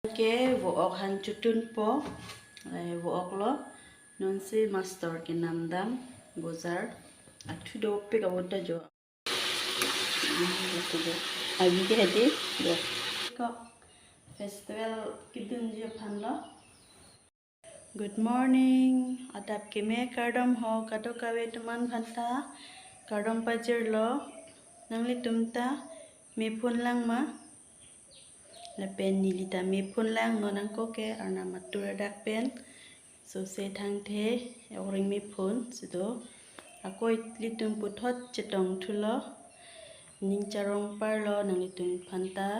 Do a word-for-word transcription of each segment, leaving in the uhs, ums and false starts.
Ke vo-ok han chotunpo, eh, vo-ok lo, nonsi master kenam dam, bojar, athu dopik avo ta jo. Avi ke hedi, jo. Kok festival kedunji aphan lo. Good morning, adap keme kardom ho, kadokave atum aphan ta, kardom pajirlo, nanglitum ta, mephun lang ma, lapen neli ta mephun lang non angko ke Arnam atur adak pen, sose thangthe, oring mephun, sido, ako ilitum puthot chetong thulo, ning charong parlo, nanglitum aphan ta.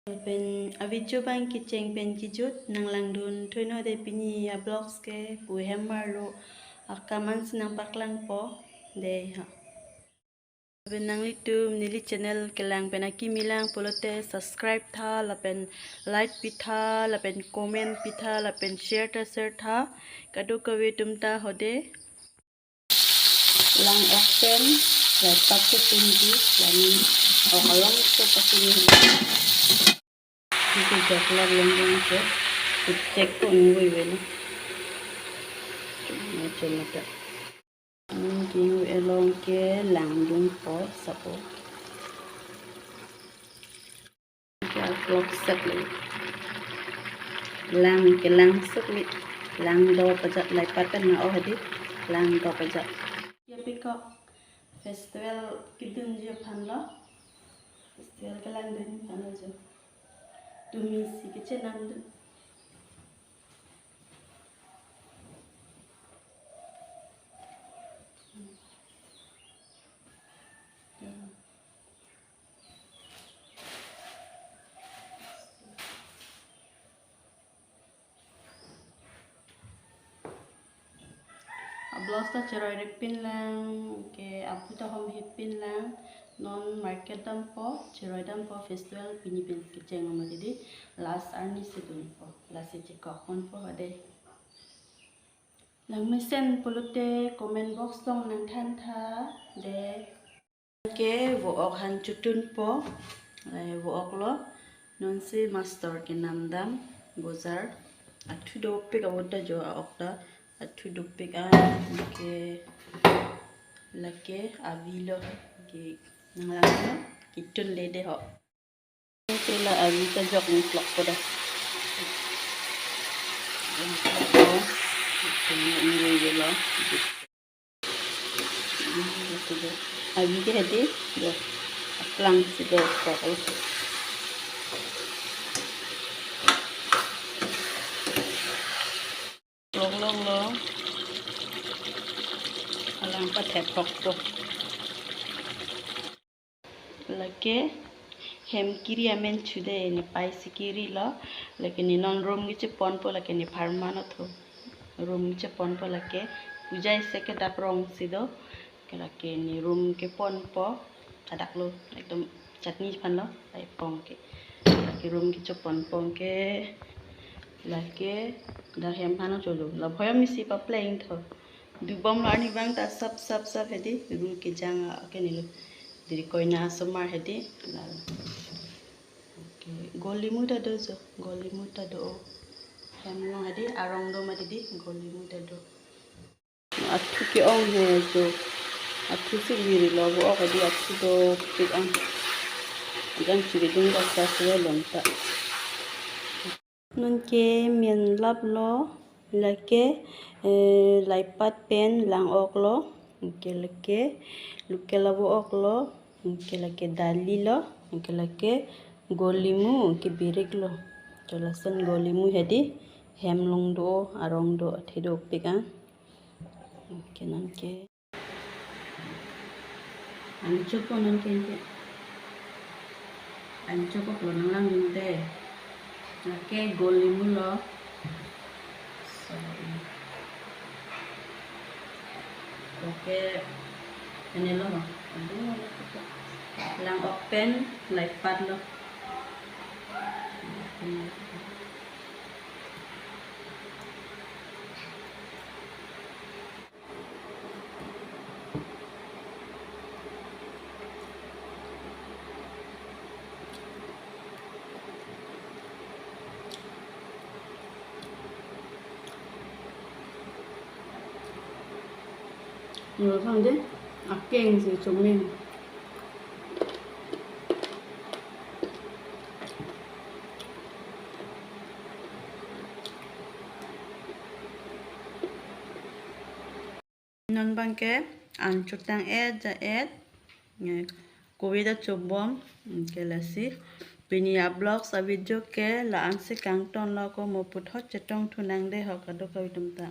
Lapen avideo abang kecheng pen kejut nanglangdun thunon de pini avlogs ke pu hem marlo akam ansi nangpaklangpo de ha. Lapen nanglitum neli channel kelang pen akimi lang pulote subscribe tha lapen like pitha lapen comment pitha lapen share ta share tha kadokave atum ta ho de. Lang ok pen, ya pasu tinggi, lamin ok along so pasu ni. Isi joklar long long so, cek ko nunggu iwe lo. Macam macam. Nunggu along ke langdunpo sapo. Ke vlog sek le. Lang ke lang sek le. Lang do pajak lai patan na oh di. Lang do pajak. Ya piko festival kedunji aphan lo. Festival kelangdunji aphan lo jo. Tumi si kechenam dun. Ablouse ta cheroi rek pin lang, ke abu ta hom hip pin lang, non market dampo, cheroi dampo, festival pini pen kecheng amat di, last arni si dunpo, lasi chekok ponpo ho de. Langmesen pulote comment box along nangthan tha de. Ke vo-ok han chotunpo, eh, vo-ok lo, nonsi master kenam dam, bojar, athu dopik avo ta jo a-ok ta, athu dopik an, ke lake avi lo, ke nanglang lo, ketun le de ho. Ke la avi ta jok ni klok ko da. Jok ni klok ko. Ini, ini, ini lo. Avi ke hedi, jo. Aplang si do klok lo. Klok lo lo. Alang pathethok ko. Lake hem kiri amen chu de, ne pai si kiri lo, lake ne non rum kecheponpo, lake ne pharman athu rum kecheponpo, lake puja isi kedap rong si do, ke lake ne rum keponpo, adak lo, ekdom chutney aphan lo, pai pong ke, lake rum kecheponpo ke, lake dak hem aphan lo cholo, la bhoyam isi papleng tho. Dubom lo arni abang ta sap sap sap hedi, ru kejang ake nilo. Diri koina asomar hedi, lal. Okay, golimu ta do jo, golimu ta do. Hem along hedi, arong do ma didi, golimu ta do. Athu ke-ong he jo, athu si liri lo, vo-ok hedi, athu dopik an. Jang chiri dung ta sa suwe long ta. Non ke men lap lo, lake, eh, laipat pen lang ok lo, ke lake, local avo ok lo, ke lake dali lo, ke lake golimu, ke birik lo. To lason golimu hedi, hem along do, arong do, athe dopik an. Ke non ke. Anchot po non ke ke. Anchot po lo nanglang dun de. Lake golimu lo. Sorry. Okay. Ini lo. Aduh, lang ok pen laipat lo. Yo, kang de, akeng si chomin. Non bangke an chotang-et ja-et, eh, covid achobom, mm, ke lasi. Pini a-vlogs a-video ke la-an si kangtonlo ko, mo puthot chetong thunang de ho kadokave atum ta.